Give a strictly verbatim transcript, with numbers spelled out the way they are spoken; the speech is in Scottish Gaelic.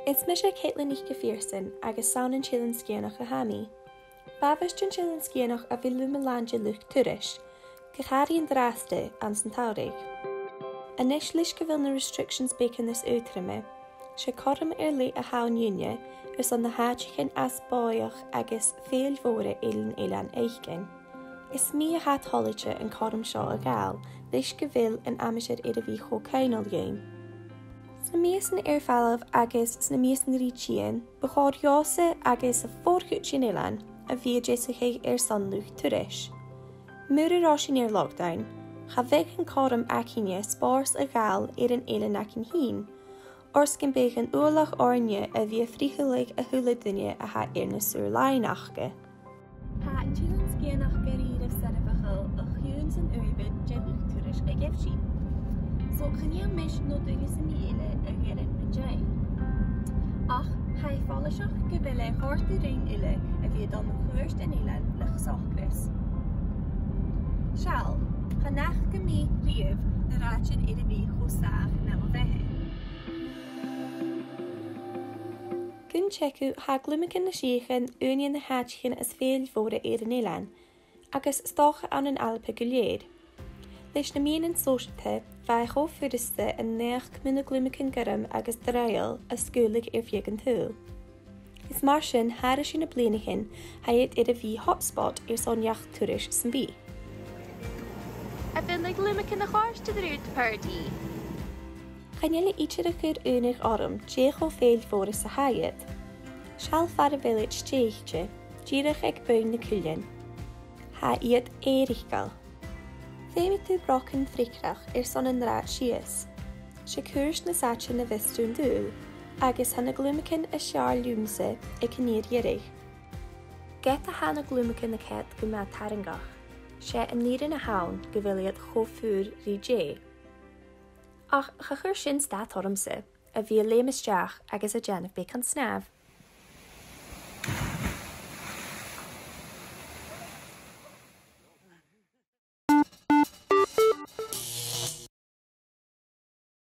Is mise Caitlin NicPhearsain agus 's ann an t-Eilean Sgitheanach a tha mi. B' àbhaist an t-Eilean Sgitheanach a bhith loma-làn de luchd-turais, gu h-àraidh an-dràsta anns an t-samhradh. A-nis, leis gu bheil na restrictions beagan nas aotruime, 's e cothrom air leth a th' ann dhuinne airson na h-àiteachan as bòidheach agus fèill mhòra Eilean Eilean fhaicinn. Is mi a tha toilichte an cothrom seo a ghabhail, leis gu bheil an aimsir air a bhith cho coibhneil dhuinn. Sna mìosan air falbh agus sna mìosan ri tighinn, bu chòir dhòmhsa agus a' mhòr-chuid den eilean a bhith a' deasachadh airson luchd-turais. Mura robh sinn air lockdown, cha bhiodh an cothrom againne spòrs a ghabhail air an eilean againn fhìn, oir 's gum biodh an uallach oirnne a bhith a' frithealadh a h-uile duine a tha air na saor-làithean aca. Tha an t-Eilean Sgitheanach gu rìribh soirbheachail o chionn 's an uimhir de luchd-turais a gheibh sinn. So chan eil mise no duine sam bith eile a dh'fhearainn mun deidhinn. Ach tha e follaiseach gu bheil e a' còrdadh rinn uile a bhith a' dol mun cuairt an eilein le chosgras. Seall, chan fhaca mi riamh na rathaidean air a bhith cho sàmhach nam bheatha. Gun teagamh, tha Glumachan na Sìthiche aon de na h-àiteachan as fèill mhòra air an eilean, agus 's dòcha ann an Alba gu lèir. Leis na meadhanan sòisealta, bha e cho furasta an naidheachd mu na glumachan gorm agus draoidheil a sgaoileadh air feadh an t-saoghail. Is mar sin, thairis air na bliadhnaichean, tha iad air a bhith hotspot airson neach-turais sam bith. A bheil na glumachan a' còrdadh riut, a Purdy? Chan eil e idir a' cur iongnadh orm dè cho fèill mhòr 's a tha iad. Seall far a bheil iad stèidhichte, dìreach aig bonn na cuilinn. Tha iad èiriceil. Feumaidh tu brochan freagarrach airson an rathad sìos. 'S e cuairt nas fhaide na bhios tu an dùil, agus tha na glumachan as fheàrr leamsa aig an fhìor dheireadh. Ged a tha na glumachan a' coimhead gu math tarraingeach, 's e an fhìrinn a th' ann gu bheil iad cho fuar ri deigh. Ach cha chuir sin stad ormsa a bhith a' leum a-steach agus a' dèanamh beagan snàmh.